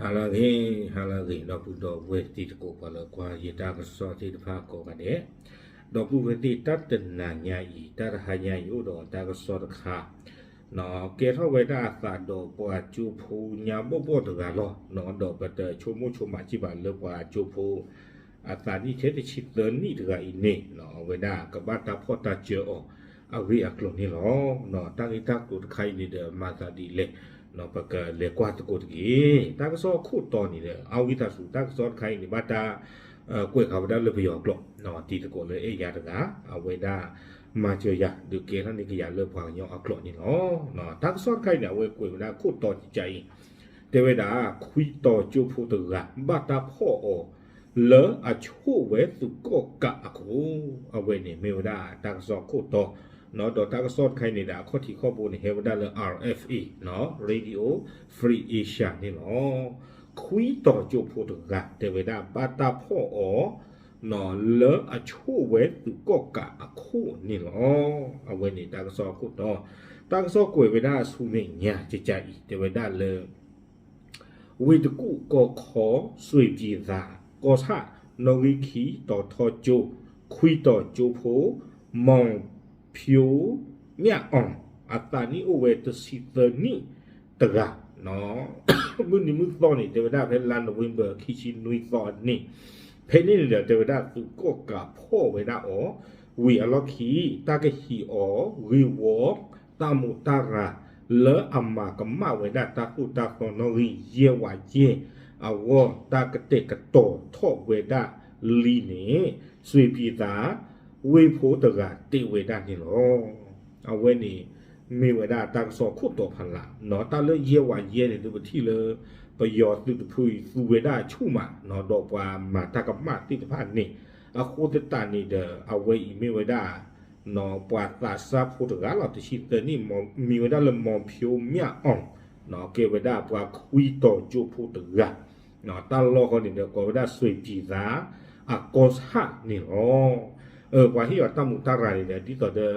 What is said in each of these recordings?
ဟါလၢအဂ့ၤ, ဟါလၢအဂ့ၤ ဒီပုၢ်ဒီဝဲၢ်တံၤသကိး ပှၤလၢကွၢ်ယတၢ်ကစီၣ်သ့ၣ်တဖၣ်ကိးဂၤဒဲး, ဒီပုၢ်ဝဲၢ်သ့ၣ် တၢ်တနၤညါအံၤ တၢ်တဟါညါအံၤ အိၣ်ဒီးတၢ်ကစီၣ်တခါ ကဲထီၣ်ဝဲဒၣ်အသးဒီးပှၤကၠိဖိညါဘီၣ်ဘီၣ်တဂၤလီၤ. ဒီးပတဆိကမိၣ်ဆိကမးစ့ၢ်ဘၣ်လၢပှၤကၠိဖိ အသးနံၣ်ထဲတဆံသၢနံၣ်တဂၤအံၤန့ၣ် အဝဲဒၣ်ကဘၣ်တၢ်ဖီၣ်တၢ်စၢအီၤအဂ့ၢ်အကျိၤန့ၣ်လီၤ. တၢ်ဂ့ၢ်တၢ်ကျိၤတခါအံၤန့ၣ်ဒီး မၤသးဒ်လဲၣ် ပကလဲၤကွၢ်သကိးတက့ၢ်. တၢ်ကစီၣ်အခိၣ်တီန့ၣ်ဒီး အဝံသးစူၤ တၢ်ကစီၣ်တခါအံၤန့ၣ် ဘၣ်တၢ် ကွဲးဃာ်ဝဲဒၣ်လၢပယီၤအကျိာ်, တံၤသကိးလၢအဲၣ်ယၤတဂၤ အဝဲဒၣ် မၤစၢၤယၤ ဒုးကဲထီၣ်န့ၢ်ကယၤလၢပှၤကညီအကျိာ်န့ၣ်လီၤ. တၢ်ကစီၣ်တခါအံၤန့ၣ် အဝဲကွဲးဝဲဒၣ်ခိၣ်တီကကါအံၤ တဲဝဲဒၣ် ခွံတီၤကၠိဖိတဂၤ ဘၣ်တၢ်ဖီၣ်အီၤ လၢအဆိၣ်ဝဲသုးကီၣ်ကးအခိၣ်, အဝဲန့ၣ်မ့ၢ်ဝဲဒၣ်တၢ်ကစီၣ်ခိၣ်တီ, ဒီးတၢ်ကစီၣ်တခါအံၤန့ၣ်ဒီး အခီၣ်ထံးခီၣ်ဘိန့ၣ် ဟဲဝဲဒၣ်လၢ R F A, Radio Free Asia န့ၣ်လီၤ. ခွံတီၤကၠိဖိတဂၤ တဲဝဲဒၣ်ဘၣ်တၢ်ဖီၣ်အီၤ လၢအဆိၣ်ဝဲသုးကီၣ်ကးအခိၣ်န့ၣ်လီၤ. အဝဲန့ၣ်တၢ်ကစီၣ်အခိၣ်တီ, တၢ်ကစီၣ်ကွဲးဝဲဒၣ်ဆူမဲာ်ညါကကါအံၤ တဲဝဲဒၣ်လၢ ဝ့ၢ်တကူၣ်ကီၢ်ခီ စွ့ၤပံၤသး ကီၢ်ဆၣ် နီၣ်ဂံၢ်ခံ တီၤထီကၠိ ခွံတီၤကၠိဖိ မီၣ်ဖၠိမၠၣ်အီၣ် အသးနံၣ်အိၣ်ဝဲတဆံသၢနံၣ်တဂၤ, မုၢ်နံၤမုၢ်သီန့ၣ် တဲဝဲဒၣ်ဖဲလါနိၣ်ဝ့ဘၢၣ် ခံဆံနွံသီအနံၤ, ဖဲန့ၣ်န့ၣ်ဒီး တဲဝဲဒၣ်သုးကီၣ်ကးဖီၣ်ဝဲဒၣ်အီၤ, ဝံၤအလီၢ်ခံ တၢ်ကဟံးအီၤဂ့ၢ်ဝီ တၢ်မူးတၢ်ရၤ လၢအမၤကမၣ်ဝဲဒၣ်တၢ်သိၣ်တၢ်သီနီၣ်ဂံၢ်ယဲၢ်ဝးယဲၢ်အဂီၢ် တၢ်ကတဲာ်ကတီၤထီၣ်ဝဲဒၣ်လံန့ၣ် စွ့ၤပံၤသး ဝ့ၢ်ဖိတဂၤတဲဝဲဒၣ်န့ၣ်လီၤ. အဝဲန့ၣ် မ့ၢ်ဝဲဒၣ်တၢ်ကစီၣ်ခိၣ်တီဖးလၢ်, တၢ်လၢယဲၢ်ဝးယဲၢ်န့ၣ် ဒုးပထံၣ်လၢ ပယီၤသုးတဖုအံၤသူဝဲဒၣ်ဆူၣ်မး ဒီးပှၤမၤတၢ်ကမၣ်သ့ၣ်တဖၣ်န့ၣ်, အဃိသတးန့ၣ်ဒီး အဝဲအံၤမ့ၢ်ဝဲဒၣ် ပှၤသးစၢ်ဖိတဂၤလီၤ တဆံသၢနံၣ် မံၤဝဲဒၣ်လၢ မီၣ်ဖၠိမၠၣ်အီၣ်, ကဲဝဲဒၣ်ပှၤခွံတီၤကၠိဖိတဂၤ, တၢ်လီၢ်ဃီန့ၣ်ဒီး ကိးဝဲဒၣ်စွ့ၤပံၤသး အကီၢ်ဆၣ်န့ၣ်လီၤ. ပှၤဟ့ၣ်အီၤတၢ်မူးတၢ်ရၤန့ၣ်ဒီး ဒ်သိး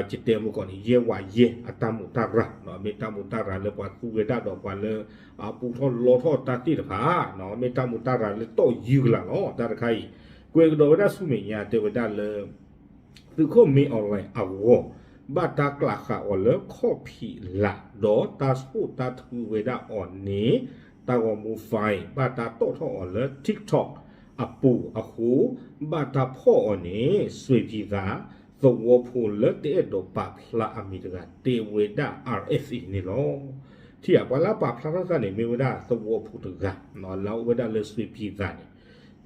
ဒီး ယတဲမုၢ်ကီၢ်န့ၣ် ယဲၢ်ဝးယဲၢ်အတၢ်မူးတၢ်ရၤ, မ့ၢ်တၢ်မူးတၢ်ရၤလၢပှၤသူဝဲဒၣ်ဒီးပှၤလၢ အပူထီၣ်လီထီၣ်တၢ်သ့ၣ်တဖၣ်, မ့ၢ်တၢ်မူးတၢ်ရၤလၢတီၢ်ယုၢ်ကလာ်လီၤ. တၢ်တခါအံၤ ကွဲးကဒီးဝဲဒၣ်ဆူမဲာ်ညါ တဲဝဲဒၣ်လၢ သုးခိၣ်မ့အီၣ်လဲၣ်အဂီၢ် ဘၣ်တၢ်ကျးဃာ်အီၤလၢခီၣ်ဖံးလာ် ဒီးတၢ်ဆိၣ်တၢ်ထုဝဲဒၣ်အီၤန့ၣ် တၢ်ဂီၤမူ file ဘၣ်တၢ်တီၣ်ထီၣ်အီၤလၢ TikTok အပူၤအဃိ ဘၣ်တၢ်ဖီၣ်အီၤန့ၣ် စွ့ၤပံၤသး သဝီဖိလၢတအဲၣ်ဒိးပာ်ဖျါအမံၤတဂၤ တဲဝဲဒၣ် R F A န့ၣ်လီၤ. ထံၣ်ဧါ ပှၤလၢအပာ်ဖျါထီၣ်တၢ်န့ၣ် မ့ၢ်ဝဲဒၣ်သဝီဖိတဂၤ လၢအအိၣ်ဝဲဒၣ်လၢစွ့ၤပံၤသးန့ၣ်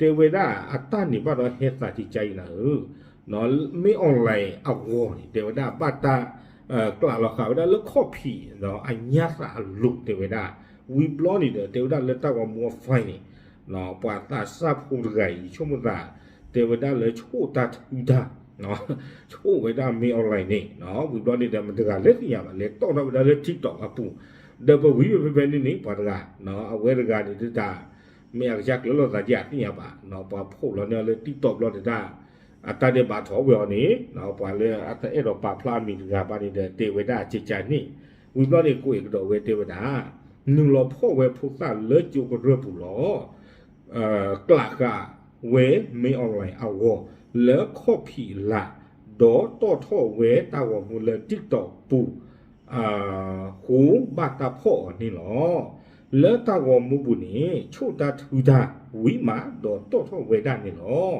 တဲဝဲဒၣ်အတၢ်န့ၣ်ဘၣ်ဒီးဟဲသးကကါအံၤနၤဧၢ, မ့ၢ် online အဂီၢ်န့ၣ် တဲဝဲဒၣ်ဘၣ်တၢ် ကျးလီၤဃာ်ဝဲဒၣ်လၢခီၣ်ဖံး အညၣ်သးအလိၤ တဲဝဲဒၣ်, ဝံၤဘျီန့ၣ်ဒီး တဲဝဲဒၣ်လၢတၢ်ဂီၤမူအ file န့ၣ် ပှၤသးစၢ်ဖိတဂၤအံၤ ဆိကမိၣ်သး တဲဝဲဒၣ်လၢဆိၣ်တၢ်ထုတၢ် ဆိၣ်ဝဲဒၣ်မ့ၢ် online န့ၣ် ဝံၤဘျီန့ၣ်ဒီး မတၤတဂၤလဲၣ်သ့ၣ်ညါဘၣ် လဲၤတီၣ်ထီၣ်ဝဲဒၣ်လၢ TikTok အပူၤ, ဒီးပဝံၤဖဲဖဲန့ၣ်န့ၣ် ပှၤတဂၤ အဝဲတဂၤန့ၣ်ဒုးတၢ် မ့ၢ်အကစၢ်ကျၢၤလိာ်သးက့ၤအသ့ၣ်ညါဘၣ် ပှၤဖီၣ်လီၤန့ၢ်အီၤလၢ TikTok ဘျီန့ၣ်တၢ် အတၢ်ဒဲးဘးထီၣ်ဝဲအီၤန့ၣ် ပှၤလၢအတအဲၣ်ဒိးပာ်ဖျါအမံၤတဂၤဘၣ်န့ၣ်ဒီး တဲဝဲဒၣ်ကကါန့ၣ်, ဝံၤဘျီန့ၣ် ကွဲးကဒီးဝဲတဲဝဲဒၣ် နုာ်လီၤဖီၣ်ဝဲဖိသၣ်လၢကၠိကရၢၢ်ပူၤလီၤ. ကျးဃာ်ဝဲမ့ၢ် online အဂီၢ် လၢခီၣ်ဖံးလာ် ဒီးတီၣ်ထီၣ်ဝဲတၢ်ဂီၤမူလၢ TikTok ပူၤ ဃိဘၣ်တၢ်ဖီၣ်အီၤန့ၣ်လီၤ. လၢတၢ်ဂီၤမူပူၤန့ၣ် ဆိၣ်တၢ်ထုတၢ်ဝံၤမး ဒီးတီၣ်ထီၣ်ဝဲဒၣ်န့ၣ်လီၤ.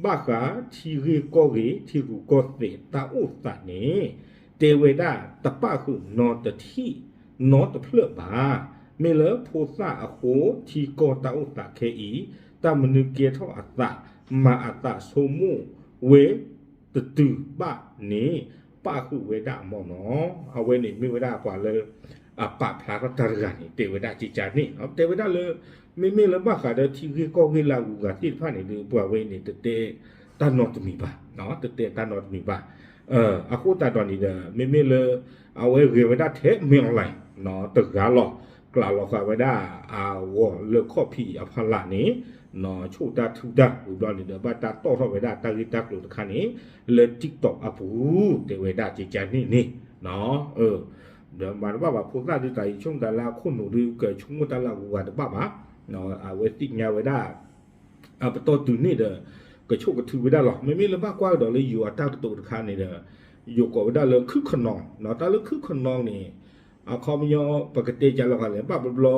ဘၣ်ဃးထံဂ့ၢ်ကီၢ်ဂ့ၢ် ထံရူၢ်ကီၢ်သဲးတၢ်အိၣ်သးန့ၣ် တဲဝဲဒၣ်တပၣ်ဃုာ်နီတထံၣ် နီတဖျၢၣ်ဘၣ်. မ့ၢ်လၢဖိသၣ်အဃိ ထံကီၢ်တၢ်အိၣ်သးခဲအံၤ တၢ်မနုၤကဲထီၣ်အသး မၤအသးဆိကမိၣ်ဝဲတတုၤဘၣ်န့ၣ် ပၣ်ဃုာ်ဝဲဒၣ်အမီၢ်နီၤ. အဝဲန့ၣ်မ့ၢ်ဝဲဒၣ်ပှၤလၢ အပာ်ဖျါထီၣ်တၢ်တဂၤန့ၣ် တဲဝဲဒၣ်ကကါန့ၣ် တဲဝဲဒၣ်လၢ မ့မ့ၢ်လၢဘၣ်ဃးဒီးထံဂ့ၢ်ကီၢ်ဂ့ၢ်လၢအဂုၤအဂၤသ့ၣ်တဖၣ်န့ၣ်ဒီး ပှၤဝဲအံၤန့ၣ် တတဲတၢ်နီတမံၤဘၣ်, တတဲတၢ်နီတမံၤဘၣ်. အဃိသတးဒီးန့ၣ်ဒီး မ့မ့ၢ်လၢ အဝဲဂဲၤဝဲဒၣ်ထဲမ့ၢ် online တဂၤလီၤ ကျးလီၤဃာ်ဝဲဒၣ်အဂီၢ်လၢခီၣ်ဖံးအဖီလာ်န့ၣ် ဆိၣ်တၢ်ထုတၢ်ဝံၤဘျီန့ၣ်ဒီး ဘၣ်တၢ်တီၣ်ထီၣ်ဝဲဒၣ်တၢ်ဂ့ၢ်တၢ်ကျိၤတခါန့ၣ် လၢ TikTok အပူၤ တဲဝဲဒၣ်ကကါန့ၣ်န့ၣ် ပ ဒီးမၤတဘၣ်ဘၣ်ဖိသၣ်ဒုးတၢ်အံၤ ဆိကမိၣ်တၢ်လၢအခိၣ်နူာ်ဒုး ကဆိကမိၣ်တၢ်လၢအဂုၤအဂၤတဘၣ်ဘၣ်. အဝဲသ့ၣ်ညါဝဲဒၣ် အပတီၢ်တုၤန့ၣ်ဒီး ကဆိၣ်ကထုဝဲဒၣ်လီၤ. မ့မ့ၢ်လၢဘၣ်ကွၢ်ကဒီးလၢယိၤအတၢ်ကတိၤတခါန့ၣ်ဒီး ယိၤကိးဝဲဒၣ်လၢခုၣ်ခနီ, တၢ်လၢခုၣ်ခနီန့ၣ် အခီပညီ ပကတဲကလီၤဂာ်လဲၣ် ဘၣ်ဘျီဘျီ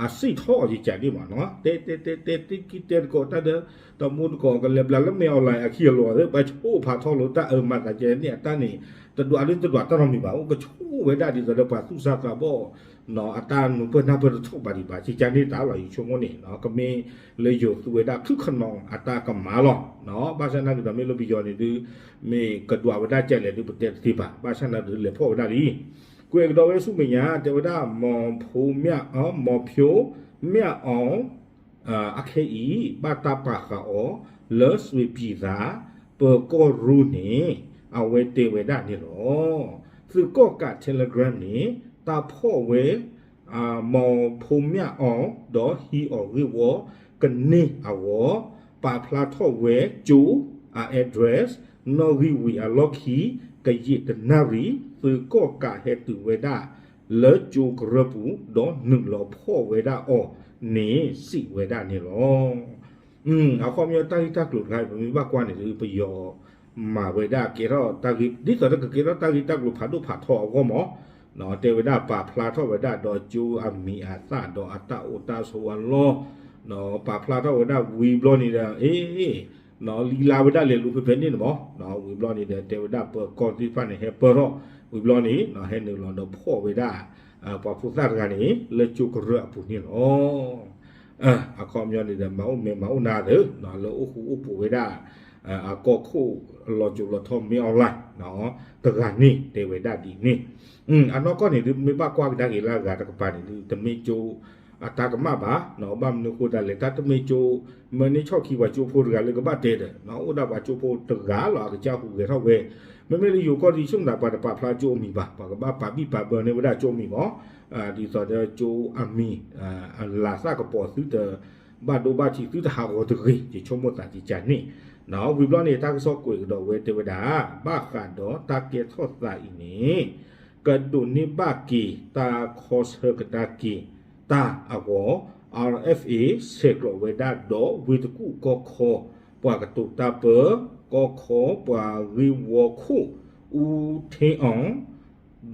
အစံၣ်ထီၣ်အီၤယကးဒ်မးနီၤ တဲတဲတဲတဲ တံကံတဲတကိးတၢ်ဒီး တမူတကိး ကလဲၤဘျးလၢမဲအီၣ်လဲၣ် အခံအလီၤသ့ၣ် ပှၤဆိၣ်ဖးထီလိာ်တၢ်အၢမၤသးကဲန့ၣ် အတၢ်န့ၣ် တဒွးလၢတဒွးတၢ်နီတမံၤဘၣ် အိၣ်ကဆိၣ်ဝဲဒၣ်ဒ်သိးဒီးပှၤသူၣ်စၢ်သးဘီၣ် အတၢ်နူၤပၢၢ်နၢ်ပၢၢ်တထီၣ်ဘၣ်ဒံးဘၣ် ကကန့ၣ်တၢ်လီၤ ယဆိကမိၣ်န့ၣ် ကမ့ၢ်လၢယိၤသူဝဲဒၣ်ခုၣ်ခနီအတၢ်ကမၣ်လီၤ. ဘၣ်ဆၣ်နာ်က့ဒီးမ့ၢ်လၢပယီၤန့ၣ်ဒုး မ့ၢ်ကဒွးဝဲဒၣ်ကဲလဲၣ်ဒုး ပတဲတသ့ဘၣ် ဘၣ်ဆၣ်နာ်က့ဒုး လဲၤဖီၣ်ဝဲဒၣ်လံ ကွဲးကဒီးဝဲဆူမဲာ်ညါ တဲဝဲဒၣ် မောင်ဖိမြတ်, မောင်ဖြိုးမြတ်အောင် အခဲအံၤ ဘၣ်တၢ်ပာ်ဃာ်အီၤ လၢစွ့ၤပံၤသး ပၢၤကီၢ်ရူၢ်န့ၣ် အဝဲတဲဝဲဒၣ်န့ၣ်လီၤ. သုးကီၣ်ကး Telegram န့ၣ် တၢ်ဖီၣ်ဝဲ မောင်ဖိမြတ်အောင် ဒီးဟံးအီၤဂ့ၢ်ဝီ ကန့ၢ်အဂီၢ် ပာ်ဖျါထီၣ်ဝဲကၠိ အ address နီၣ်ဂံၢ်ဝံၤအလီၢ်ခံ ကယံာ်တနၣ်ရံၣ် သုးကီၣ်ကးဟဲတုၤဝဲဒၣ် လၢကၠိကရၢပူၤ ဒီးနုာ်လီၤဖီၣ်ဝဲဒၣ်အီၤန့ၣ်စံးဝဲဒၣ်န့ၣ်လီၤ. အခီပညီတၢ်ဂ့ၢ်တၢ်ကျိၤတခါ ပမ့ၢ်ဘၣ်ကွၢ်န့ၣ်ဒုး ပယီၤမၤဝဲဒၣ်ကဲထီၣ်တၢ်ဂ့ၢ် ဒ်သိးဒီးကကဲထီၣ်တၢ်ဂ့ၢ်တၢ်ကျိၤဖးဒိၣ်ဖးထီအဂီၢ်မး တဲဝဲဒၣ်ပာ်ဖျါထီၣ်ဝဲဒၣ်ဒီးကၠိအမံၤအသၣ်ဒီးအတၢ်အိၣ်တၢ်ဆိးအလီၢ် ပာ်ဖျါထီၣ်ဝဲဒၣ်ဝံၤဘျီန့ၣ်ဒီး အ့ လံလါဝဲဒၣ်လဲၤလူၤဖဲဖဲန့ၣ်န့ၣ်မး ဝံၤဘျီန့ၣ်ဒီး တဲဝဲဒၣ်ပၢၤကီၢ်သ့ၣ်တဖၣ်န့ၣ် ဟဲပၢၢ်ထီၣ် ဝံၤဘျီန့ၣ် ဟဲနုာ်လီၤဒီးဖီၣ်ဝဲဒၣ် ပှၤဖိသၣ်တဂၤန့ၣ် လၢကၠိကရၢအပူၤန့ၣ်လီၤ. အခီပညီန့ၣ်ဒီး မၤအိၣ်မဲာ်မၤအိၣ်နါသၢ လၢအိၣ်ဃူအိၣ်ဖိးဝဲဒၣ် အကီၢ်ခိၣ်လီၤစိၤလီၤထီ မင်းအောင်လှိုင် တဂၤန့ၣ် တဲဝဲဒၣ်ဒ်န့ၣ် အနီၢ်ကီၢ်န့ၣ်ဒုး မ့ၢ်ဘၣ်ကွၢ်ကဒါက့ၤလၢအဂၤတကပၤန့ၣ်ဒုး တမ့ၢ်ကၠိအတၢ်ကမၣ်ဘၣ် ဘၣ်မနုၤအဃိသတးလဲၣ် တၢ်တမ့ၢ်ကၠိ မ့ၢ်န့ၢ်ဆီၣ်ခံပှၤကၠိဖိတဂၤလၢကဘၣ်တဲဒီး အိၣ်ဒၣ်ပှၤကၠိဖိတဂၤလီၤ အကစၢ်ဟူးဂဲၤထီၣ်ဝဲ မ့မ့ၢ်လၢယိၤကီၢ်ဒုး ဆိကမိၣ်သးပှၤတပာ်ဖျါကၠိအမံၤဘၣ် ပှၤကဘၣ်ပာ်ဘံၣ်ပာ်ဘၢန့ၢ်ဝဲဒၣ်ကၠိအမံၤမး ဒ်သိးဒီးကၠိအမံၤ အလၤသၣ်ကပီၤသုတ ဘၣ်ဒိဘၣ်ထံးသုတဟးဂီၤတဂ့ၤ ယဆိကမိၣ်သးကကန့ၣ် ဝံၤဘျီန့ၣ် တၢ်ကစီၣ်ကွဲးကဒီးဝဲတဲဝဲဒၣ် ဘၣ်ဃးဒီးတၢ်ကဲထီၣ်သးအံၤန့ၣ် ကဒိးန့ၢ်ဘၣ်က့ၤတၢ်ခီဆၢကဒါက့ၤတၢ်အဂီၢ် R F A ဆဲးကျိးဝဲဒၣ်ဒီးဝ့ၢ်တကူၣ်ကီၢ်ခီ ပှၤကတိၤတၢ်ပၢ ကီၢ်ခီပှၤဂ့ၢ်ဝီခိၣ် အူထ့အီၣ်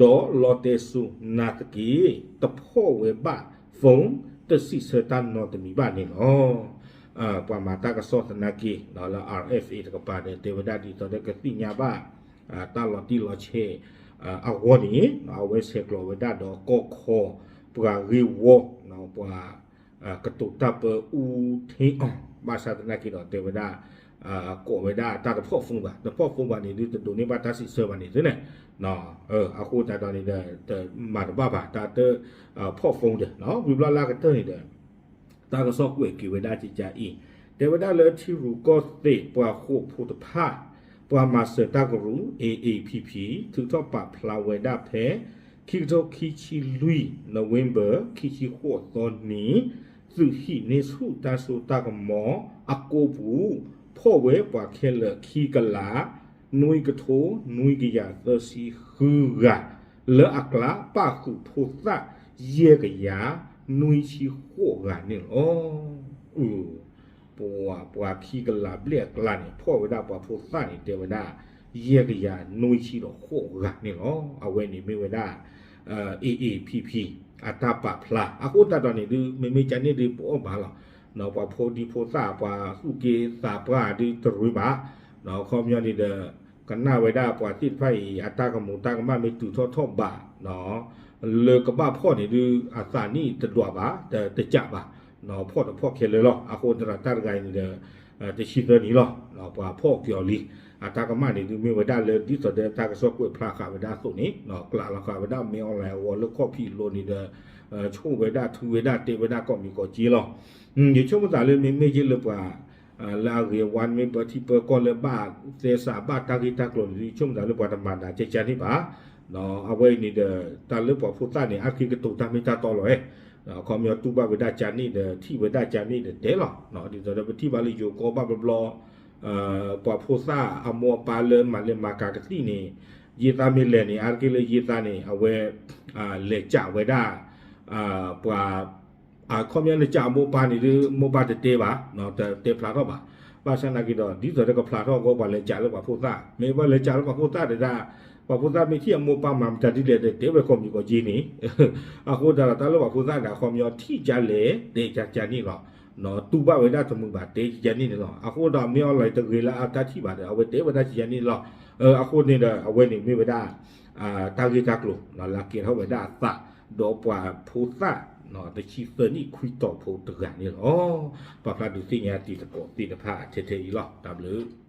ဒီးလီတဲစိၤနါသက့ တဖီၣ်ဝဲဘၣ် phone တစံးဆၢတၢ်နီတမံၤဘၣ်န့ၣ်လီၤ. ပှၤမၤတၢ်ကစီၣ်သနာ်က့ လၢ R F A တကပၤဒီး တဲဝဲဒၣ်ဒ်သိးဒီးကသ့ၣ်ညါဘၣ် တၢ်လီၤတံၢ်လီၤဆဲးအဂီၢ်န့ၣ် အဝဲဆဲးကျိးဝဲဒၣ်ဒီးကီၢ်ခီ ပှၤဂ့ၢ်ဝီ ပှၤ ကတိၤတၢ်ပၢအူထ့အီၣ် ဘၣ်ဆၣ်သနာ်က့ဒီးတဲဝဲဒၣ် ကိးဝဲဒၣ်တၢ်တဖီၣ် phone ဘၣ် တဖီၣ် phone ဘၣ်န့ၣ်ဒုး တဒိးန့ၢ်ဘၣ်တၢ်စံးဆၢဘၣ်န့ၣ်သ့န့ၣ် အဃိသတးဒီးန့ၣ်ဒီး တမၤတဘၣ်ဘၣ် တၢ်တဖီၣ် phone ဒီး ဝံၤဘျီလၢအကတၢၢ်န့ၣ်ဒီး တၢ်ကစီၣ်ကွဲးက့ၤဝဲဒၣ်ကကါအံၤ တဲဝဲဒၣ်လၢထံရူၢ်ကီၢ်သဲးပှၤဃိာ်ဖိတဖၣ် ပှၤမၤစၢၤတၢ်ကရူၢ် A A P P ထုးထီၣ်ပာ်ဖျါဝဲဒၣ်ဖဲ ခံကထိခံဆံလွံၢ် November ခံဆံဃိးသီနံၤ သုးဟံးန့ၢ်ဆူၣ်တၢ်စိတၢ်ကမီၤအကိပူၤ ဖီၣ်ဝဲပှၤခဲလၢာ်ခံကလး နွံကထိနွံကယၤသၢဆံဃုဂၤ လၢအကျါပၣ်ဃုာ်ဖိသၣ်ယဲၢ်ကယၤ နွံဆံဃိးဂၤန့ၣ်လီၤ. ပှၤ ပှၤခံကလးဘျဲၣ်အကျါန့ၣ် ဖီၣ်ဝဲဒၣ်ပှၤဖိသၣ်န့ၣ် တဲဝဲဒၣ် ယဲၢ်ကယၤနွံဆံဒီးဃိးဂၤန့ၣ်လီၤ. အဝဲန့ၣ်မ့ၢ်ဝဲဒၣ် A A P P အတၢ်ပာ်ဖျါ အဃိသတးဒီးန့ၣ်ဒုး မ့မ့ၢ်ကန့ၣ်ဒုးပအီၣ်ဘၣ်လီၤ. ပှၤဖိဒံဖိသၣ် ပှၤသူၣ်က့သးပှၢ်ဒုးတရူးဘၣ်. အခီပညီန့ၣ်ဒီး ကနၣ်ဝဲဒၣ်ပှၤသ့ၣ်တဖၣ်အံၤ အတၢ်ကမူၤတၢ်ကမၣ်မ့ၢ်တုၤထီၣ်ထီၣ်ဘး လၢကဘၣ်ဖီၣ်န့ၣ်ဒုး အသးနံၣ်တဒွးဘၣ် တစးဘၣ် ဖီၣ်တဖီၣ်ခဲလၢာ်လီၤ. အဃိသတးဒီးတၢ်တဂၤအံၤန့ၣ်ဒီး တဆံသၢနံၣ်လီၤ. ပှၤဖီၣ်က့ၤအီၤလံ. အတၢ်ကမၣ်န့ၣ်ဒုးမ့ၢ်ဝဲဒၣ်လၢဒ်သိးဒီးတၢ်ကစီၣ်ကွဲးဖျါဃာ်ဝဲဒၣ်အသိးန့ၣ် ကျးလီၤဃာ်ဝဲဒၣ်မ့ၢ်အီၣ်လဲၣ်အဂီၢ်လၢခီၣ်ဖံးလိၤန့ၣ်ဒီး ဆိၣ်ဝဲဒၣ်ထုဝဲဒၣ်တဲဝဲဒၣ်ကိးမံၤကိးက့လီၤ. ယဆိကမိၣ်သးလၢမ့မ့ၢ်ယဲလၢပှၤ လၢအဂ့ၤအဝါမ့ၢ်ပၢထံပၢကီၢ်လၢ ဘၣ်သဲစးဘၣ်တၢ်ဂ့ၢ်တၢ်ကျိၤန့ၣ်ဒုး ယဆိကမိၣ်သးလၢပှၤတမၤနၤကကါန့ၣ်ဘၣ်. အဝဲအံၤန့ၣ်ဒီး တၢ်လၢပှၤဖိသၣ်န့ၣ် အါတက့ၢ်ကတိၤတၢ်မ့ၢ်တၢ်တီလီၤ. အခီပညီတူၢ်ဘၣ်ဝဲဒၣ်ကန့ၣ်ဒီး ထံၣ်ဝဲဒၣ်ကန့ၣ်ဒီးတဲလီၤ. ဒ်သိးဒီးပထံၣ်ဘၣ်လၢယိၤကီၢ်ဘၣ်ဘျီဘျီ ပှၤဖိသၣ်အမိၢ်အပၢ်လၢမၤလဲၤမၤကၤကသံၣ်န့ၣ် ယ့သးမ့ၢ်လဲၤန့ၣ် အါတက့ၢ်လၢယ့သးန့ၣ် အဝဲ လဲၤကးဝဲဒၣ် ပှၤ အခီပညီန့ၣ် ကးအမိၢ်ပၢ်န့ၣ်ဒီး မိၢ်ပၢ်တတဲဘၣ်, တတဲဖျါထီၣ်ဘၣ်. ဘၣ်ဆၣ်သနာ်က့ဒီး ဒ်သိးဒီးကဖျါထီၣ်အဂီၢ် ပှၤလဲၤကးလၢပှၤဖိသၣ်, မ့ၢ်ပှၤလဲၤကးလၢပှၤဖိသၣ်တဒၣ်, ပှၤဖိသၣ်မ့ၢ်ထံၣ်အမိၢ်ပၢ်မၤမတၤဒ်လဲၣ်ဒီး တဲဝဲကိးမံၤကိးက့န့ၣ် အဃိသတးဒီး တၢ်လၢပှၤဖိသၣ်ဒီး အခီပညီထံၣ်ကလဲၣ် တဲကကန့ၣ်လီၤ. တူၢ်ဘၣ်ဝဲဒၣ်တမုာ်ဘၣ် တဲကကန့ၣ်န့ၣ်လီၤ. အဃိဒီး မ့ၢ်အီၤလီၤတဂ့ၤလၢအတၢ်ထံၣ်ဘၣ်ဒီး အဝဲတဲဝဲဒၣ်ကကန့ၣ်လီၤ. အဃိန့ၣ်ဒီး အဝဲန့ၣ်မ့ၢ်ဝဲဒၣ် တၢ်ဂ့ၢ်တၢ်ကျိၤ လၢကဲထီၣ်ဝဲဒၣ်အသး ဒီးပှၤဖိသၣ် တဆံသၢနံၣ်ခွံတီၤဖိတဂၤန့ၣ်လီၤ. ပာ်ဖျါဒုးသ့ၣ်ညါတံၤသကိးသ့ၣ်တဖၣ်ထဲထဲအံၤလီၤ. တၢ်ဘျုး